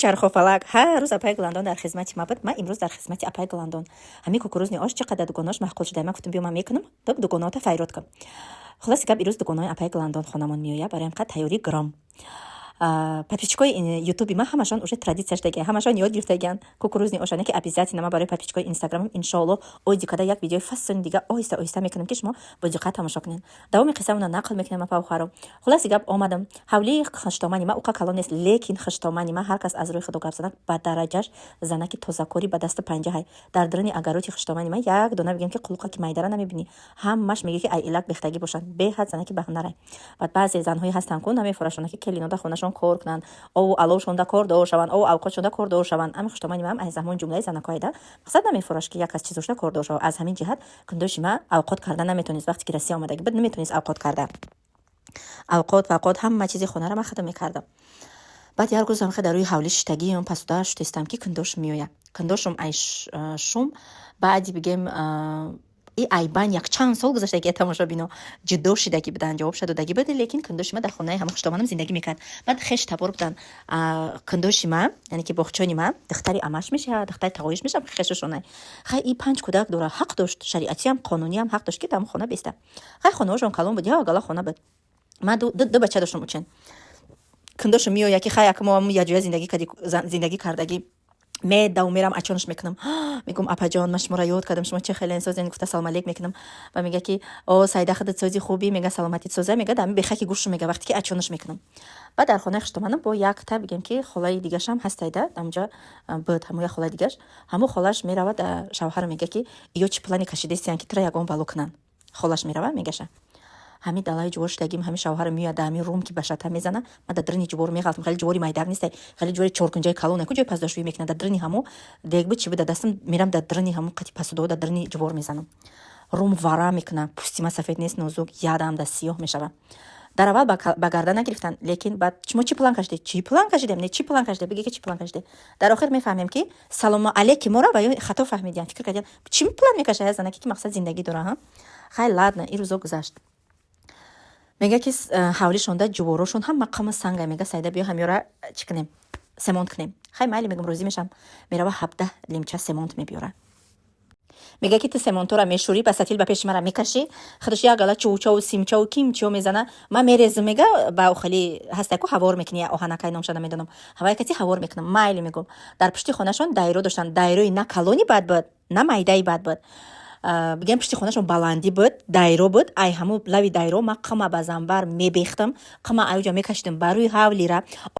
Чархофалак ҳар рӯз апаи Гуландон дар хизмати ма буд, ман имрӯз дар хизмати апаи Гуландон. Ҳамин кукурузный ош чӣ қадар дугонош маъқул шуда, ман гуфтам, биё, ман мекунам, дугонота файрод кун. Хулоси гап, ирӯз дугонои апаи Гуландон хонамон меояд, бароям қад тайёрӣ гиром. Подписчикои ютуби ман ҳамашон уже традитсияш даги, ҳамашон ёд гирифтагиан кукурузный ошане, ки обязательно ман барои подписчикои инстаграмам, иншоалло, оиди када як видеои фасони дига оҳиста оҳиста мекунам, ки шумо бо диққат тамошо кунед. Давоми қиссамона нақл мекунем, апа. Хулоси гап, омадам ҳавлии хуштомани ма. Уқа калон нест, лекин хуштомани ма, ҳар кас аз рӯи худо гап занад, ба дараҷаш занаки тозакорӣ ба дасту панҷаҳай. Дар даруни агароти хуштомани ма як дона, бигем, ки қулуқа ки майдара намебинӣ, ҳамаш меге, ки ай илак бехтагӣ бошанд. Беҳад занаки баҳунарай. Баъд баъзе занҳое ҳастанд, ку намефурашона, ки келинода хонашон кор кунанд, ову аловшонда кордор шаванд, ову авқотшонда кордор шаванд. Ами хуштомани маам аз ҳамон ҷумлаи занакҳоеда, мақсад намефураш, ки як аз чизошда кордор шавад. Аз ҳамин ҷиҳат кундоши ма авқот карда наметонист. Вақте ки Россия омадагӣ буд, наметонист авқот карда. Авқот вавқот, ҳама чизи хонаро ман худам мекардам. Баъд як рӯзам хе дар рӯи ҳавлӣ шиштагиам, пасуда шутестам, ки кундош меояд. Кундошум ай шум баъди, бигем, и айбан якчанд сол гузаштаги, тамошобино, ҷудо шидагӣ буданд, ҷавобша додагӣ буд, лекин кундоши ма дар хонаи ҳама хуштоманам зиндагӣ мекард. Баъд хеш табор буданд. Кундоши ма, яъне ки боғчони ма, духтари амаш мешавад, духтари тағоиш мешавад, хешушонай. Хай, и панҷ кӯдак дора, ҳақ дошт, шариатиам, қонуниам ҳақ дошт, ки дар хона беста. Хай, хонаҳошон калон буд, як гала хона буд. Ман ду бача доштам, учен. Кундошу меояд, ки хай, ака, мо якҷоя зиндагӣ кардагӣ. Медаву мерам, ачонаш мекунам, мегӯм: «Апаҷон, ман шуморо ёд кардам, шумо чӣ хеле созен», гуфта салом алейк мекунам. Ва мега, ки: «О, Сайда, худат сози, хубӣ?» Мега: «Саломатит соза», мега. Дами бехаки гӯшу мега, вақте ки ачонаш мекунам. Баъд дар хонаи хуштоманам бо якта, бигем, ки холаи дигашам ҳастайда, ҳамҷа буд ҳамо як холаи дигаш. Ҳамо холаш меравад, шавҳаро мега, ки ё чӣ плане кашидестиян, ки тура ягон бало кунанд. Холаш мерава, мегаша: «Ҳами далаи ҷувор шудагим, ҳами шавҳара меояд, ҳами рум ки ба шата мезана, ман дар дарини ҷувор меғалтам. Хеле ҷувори майдак нестай, хеле ҷувори чоркунҷаи калоне ку, ҷои пасдошӯӣ мекунад. Дар дарини ҳамо дег буд, чи буд дар дастам, мерам, дар дарини ҳамо қати пасудо дар дарини ҷувор мезанам. Рум вара мекуна, пӯсти ман сафед нест, нозук, ядам да сиёҳ мешава». Дар аввал ба гарда нагирифтанд, лекин баъд: «Шумо чӣ план кашидед?» «Чӣ план кашидем? Не, чӣ план кашидем? Биге, ки чӣ план кашидем?» Дар охир мефаҳмем, ки салому алейки моро ва ё хато фаҳмидиян, фикр кардиян, чӣ план мекаша я занаке, ки мақсад зиндагӣ дора. Ҳа, хай, ладно, ин рӯзо гузашт. Мега, ки ҳавлишонда ҷуворошон ҳама қама санга. Мега: «Сайда, биё, ҳамёра чӣ кунем, семонт кунем». «Хай, майли», мегум, розӣ мешам. Мерава, 17 лимча семонт мебиёра. Мега, ки: «Ту семонтора мешӯрӣ, ба сатил ба пеши мара мекашӣ». Худаш як гала чӯчаву симчаву кимчиё мезана, ман мерезм. Мега, ба охали ҳастаку ҳавор мекунӣ, оҳанакай, номша намедонам, ҳавай кати ҳавор мекунам. «Майли», мегум. Дар пушти хонашон дайро доштанд. Дайрои на калони бад буд, на майдаи бад буд. Бигем, пушти хонашон баландӣ буд, дайро буд. Ай ҳаму лави дайро ман қама ба занбар мебехтам, қама аюҷа мекашидам ба рӯи ҳавлира.